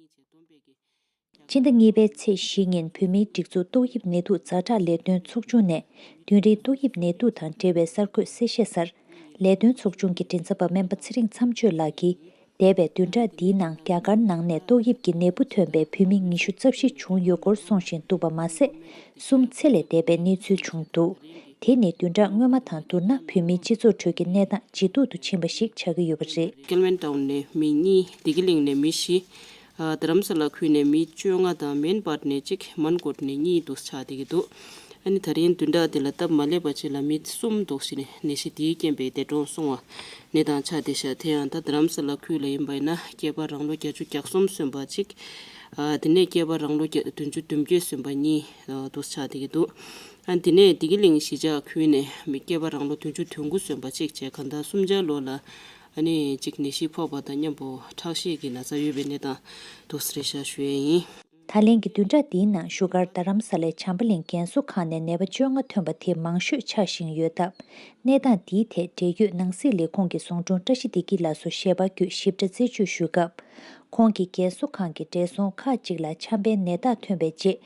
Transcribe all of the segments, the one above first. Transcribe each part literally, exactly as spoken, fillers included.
སྤྱི་ཟླ་གཉིས་པའི་ཚེས་བཞི་ཉིན་བོད་མིའི་སྒྲིག་འཛུགས་ཏོག་དབྱིབས་ནད་དུག་ཛ་དྲག་ལས་དོན་ཚོགས་ཆུང་ནས་བདུན་རེའི་ཏོག་དབྱིབས་ནད་དུག་དང་འབྲེལ་བའི་གསར་འགོད་གསལ་བཤད་གསར། ལས་དོན་ཚོགས་ཆུང་གི་མགྲིན་ཚབ་པ་སྨན་པ་ཚེ་རིང་མཚམས་གཅོད་ལགས་ཀྱིས། འདས་པའི་བདུན་ཕྲག་འདིའི་ནང་རྒྱ་གར་ནང་ནས་ཏོག་དབྱིབས་ཀྱི་ནད་འབུ་ཐོན་པའི་བོད་མི་ཉི་ཤུ་རྩ་བཞི་བྱུང་ཡོད་སྐོར་གསུངས་བཞིན་འདུག་པ་མ་ཟད། གསུམ་ཚེ་ལས་འདས་པའི་གནས་ཚུལ་བྱུང་འདུག་དེ་ནི་བདུན་ཕྲག་སྔོན་མ་དང་བསྡུར་ན་བོད་མིའི་སྤྱི་ཚོགས་ཁྲོད་ཀྱི་གནས་སྟངས་ཇེ་སྡུག་ཏུ་ཕྱིན་པ་ཞིག་ཆགས་ཀྱི་ཡོད་པ་རེད། ཀེལ་ཝན་ཊའུན་ནས་མི་གཉིས། བདེ་སྐྱིད་གླིང་ནས་མི་བཞི། ཨ། རྡ་རམ་ས་ལ་ཁུལ་ནས་མི་བཅོ་ལྔ་དང་མེན་པར་ནས་གཅིག་མན་གོད་ནས་གཉིས་འདུག་ཆགས་བསྡད་ཀྱི་འདུག་ཨ་ནི་ད་རིང་བདུན་ཕྲག་འདི་ལ་སྟབས་མ་ལེགས་པ་ཅིག་ལ་མི་གསུམ་འདུག་ནས་ནད་གཞི་འདིའི་རྐྱེན་པས་འདས་གྲོངས་སོང་བ་གནས་སྟངས་ཆགས་བསྡད་ཤག་དེ་ཡང་ད་རྡ་རམ་ས་ལ་ཁུལ་ལ་ཡིན་པ་ཡིན་ན་སྐྱེས་པ་རང་ལོ་བརྒྱད་ཅུ་གྱ་གསུམ་སོན་པ་གཅིག་ཨ། དེ་ནས་སྐྱེས་པ་རང་ལོ་བརྒྱ་བདུན་ཅུ་དོན་བརྒྱད་སོན་པ་གཉིས་འདུག་ཆགས་བསྡད་ཀྱི་འདུག་ཨ། དེ་ནས་བདེ་སྐྱིད་གླིང་གཞིས་ཆགས་ཁུལ་ནས་མི་སྐྱེས་པ་རང་ལོ་བདུན་ཅུ་དོན་དགུ་སོན་པ་གཅིག་བཅས་གང་ཟླ་གསུམ་ཆར་ལོ་ལ་ཨ་ནི་གཅིག་ནད་གཞི་ཕོག་པ་དང་མཉམ་པོ་ཁྲག་ཤེད་ཀྱི་ན་ཚ་ཡོད་པའི་གནས་སྟངས་འདུག་རེ་བཞག་ཞུ་ཡས་ཡིན། ད་ལན་གྱི་བདུན་ཕྲག་འདིའི་ནང་བཞུགས་སྒར་རྡ་རམ་ས་ལའི་བྱམས་པ་གླིང་རྒན་གསོ་ཁང་ནས་ནད་པ་བཅོ་ལྔ་ཐོན་པ་དེ་མང་ཤོས་ཆགས་བཞིན་ཡོད་སྟབས། གནས་སྟངས་འདིའི་ཐད་འབྲེལ་ཡོད་ནང་སྲིད་ལས་ཁུངས་ཀྱི་ཟུང་དྲུང་བཀྲ་ཤིས་བདེ་སྐྱིད་ལགས་སུ་ཞལ་པར་བརྒྱུད་ཞིབ་ཕྲ་རྩད་གཅོད་ཞུས་སྐབས། ཁོང་གིས་རྒན་གསོ་ཁང་གི་བགྲེས་སོང་ཁག་ཅིག་ལ་ཆམ་པའི་ནད་རྟགས་ཐོན་པའི་རྗེས།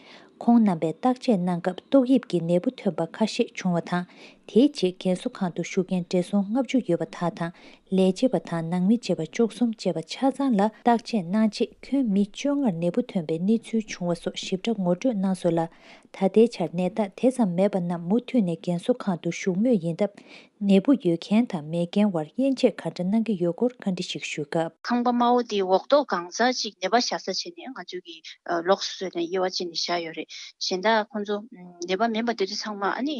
ཁོང་རྣམ་པས་བརྟག་དཔྱད་གནང་སྐབས་ཏོག་དབྱིབས་ཀྱི་ནད་འབུ་ཐོན་པ་ཁ་ཤས་བྱུང་བ་དང་། དེའི་རྗེས་རྒན་གསོ་ཁང་དུ་བཞུགས་མཁན་བགྲེས་སོང་ལྔ་བཅུ་ཡོད་པ་དག་དང་། ལས་བྱེད་པ་དང་ནང་མི་བཅས་པ་བཅུ་གསུམ་བཅས་པ་ཆ་ཚང་ལ་བརྟག་དཔྱད་གནང་རྗེས། ཁྱོན་མི་བཅོ་ལྔར་ནད་འབུ་ཐོན་པའི་གནས་ཚུལ་བྱུང་བ་སོགས་ཞིབ་ཕྲ་ངོ་སྤྲོད་གནང་སོང་ལ། ད་ལྟའི་ཆར་ནད་རྟགས་དེ་ཙམ་མེད་པ་རྣམས་མུ་མཐུད་ནས་རྒན་གསོ་ཁང་དུ་བཞུགས་མུས་ཡིན་སྟབས། ནད་འབུ་ཡོད་མཁན་དང་མེད་མཁན་བར་དབྱེ་འབྱེད་ག་འདྲ་གནང་གི་ཡོད་སྐོར་བཀའ་འདྲི་ཞིག་ཞུས་སྐབས། ཁང་པ་དམའ་བོ་དེའི་འོག་ཐོག་གང་ཚར་ཅིག་ནད་པ་བཞག་ས་བྱས་ནས་ང་ཚོ་གིས་ལོགས་སུ་བཟོས་ནས་དབྱེ་བ་ཕྱེ་ནས་བཞག་ཡོད་རེད། གཞན་དག་ཁོང་ཚོ་ནད་པ་མིན་པ་དེ་ཚོ་ཚང་མ་ཨ་ནི་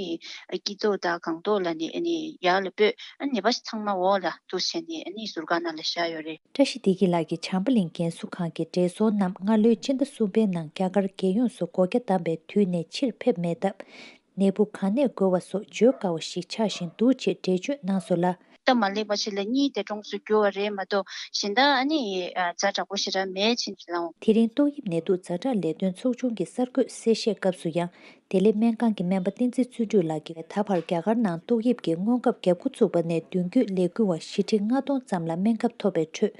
དཀྱིལ་ཐོག་དང་སྒང་ཐོག་ལ་ནས་ཨ་ནི་ཡར་ལ་སྤོས། ཨ་ནི་ནད་པ་ཚང་མ་འོག་ལ་འདུག་བྱས་ནས་ཨ་ནི་ཟུར་ཁང་ནང་ལ་བཞག་ཡོད་རེད། བཀྲ་ཤིས་བདེ་སྐྱིད་ལགས་ཀྱིས་བྱམས་པ་གླིང་རྒན་གསོ་ཁང་གི་བགྲེས་སོང་རྣམས་སྔ་ལོའི་སྤྱི་ཟླ་གསུམ་པའི་ནང་རྒྱ་གར་རྒྱལ་ཡོངས་སུ་སྒོ་རྒྱ་བསྡམས་པའི་དུས་ནས་ཕྱིར་ཕེབས་མེད་སྟབས། ནད་འབུ་ག་ནས་འགོས་པ་སོགས་བརྗོད་དཀའ་བ་ཞིག་ཆགས་བཞིན་འདུག་ཅེས་འགྲེལ་བརྗོད་གནང་སོང་ལ། སྟབས་མ་ལེགས་པ་ཞིག་ལ་གཉིས་འདས་གྲོངས་སུ་གྱུར་བ་རེད་མ་གཏོགས། གཞན་དག་ཨ་ནི་ཛ་དྲག་པོ་ཞེ་དྲག་མེད་ཅེས་ལབ་འོང་། དེ་རིང་ཏོག་དབྱིབས་ནད་དུག་ཛ་དྲག་ལས་དོན་ཚོགས་ཆུང་གི་གསར་འགོད་གསལ་བཤད་སྐབས་སུ་ཡང་། བདེ་ལེགས་སྨན་ཁང་གི་སྨན་པ་བསྟན་འཛིན་བརྩོན་འགྲུས་ལགས་ཀྱིས། ད་བར་རྒྱ་གར་ནང་ཏོག་དབྱིབས་ཀྱི་སྔོན་ཁབ་བརྒྱབ་འགོ་ཚུགས་པ་ནས་མདུན་སྐྱོད་ལས་འགུལ་བ་བཞི་ཁྲི་ལྔ་སྟོང་ཙམ་ལ་སྨན་ཁབ་ཐོབ་པའི་ཁྲོད།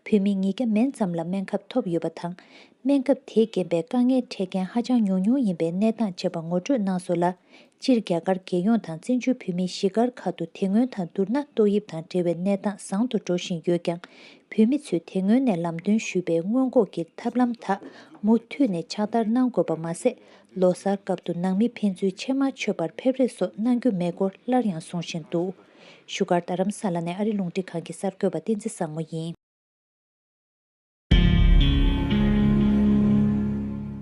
བོད་མི་ཉིས་བརྒྱ་མན་ཙམ་ལ་སྨན་ཁབ་ཐོབ་ཡོད་པ་དང་། སྨན་ཁབ་དེས་རྐྱེན་པས་དཀའ་ངལ་འཕྲད་མཁན་ཧ་ཅང་ཉུང་ཉུང་ཡིན་པའི་གནས་སྟངས་བཅས་པ་ངོ་སྤྲོད་གནང་སོང་ལ། སྤྱིར་རྒྱ་གར་རྒྱལ་ཡོངས་དང་བཙན་བྱོལ་བོད་མིའི་གཞིས་སྒར་ཁག་ཏུ་དེ་སྔོན་དང་བསྡུར་ན་ཏོག་དབྱིབས་དང་འབྲེལ་བའི་གནས་སྟངས་བཟང་དུ་འགྲོ་བཞིན་ཡོད་ཀྱང་། བོད་མི་ཚོས་དེ་སྔོན་ནས་ལམ་སྟོན་ཞུས་པའི་སྔོན་འགོག་གི་ཐབས་ལམ་དག་མུ་མཐུད་ནས་ཕྱག་བསྟར་གནང་དགོས་པ་མ་ཟད། ལོ་གསར་སྐབས་དུ་ནང་མི་ཕན་ཚུན་ཕྱེ་མར་མཆོད་པར་ཕེབས་རེས་སོགས་གནང་རྒྱུ་མེད་སྐོར་སླར་ཡང་གསུང་བཞིན་འདུག་བཞུགས་སྒར་རྡ་རམ་ས་ལ་ནས་ཨ་རི་རླུང་འཕྲིན་ཁང་གི་གསར་འགོད་པ་བསྟན་འཛིན་བཟང་མོ་ཡིན།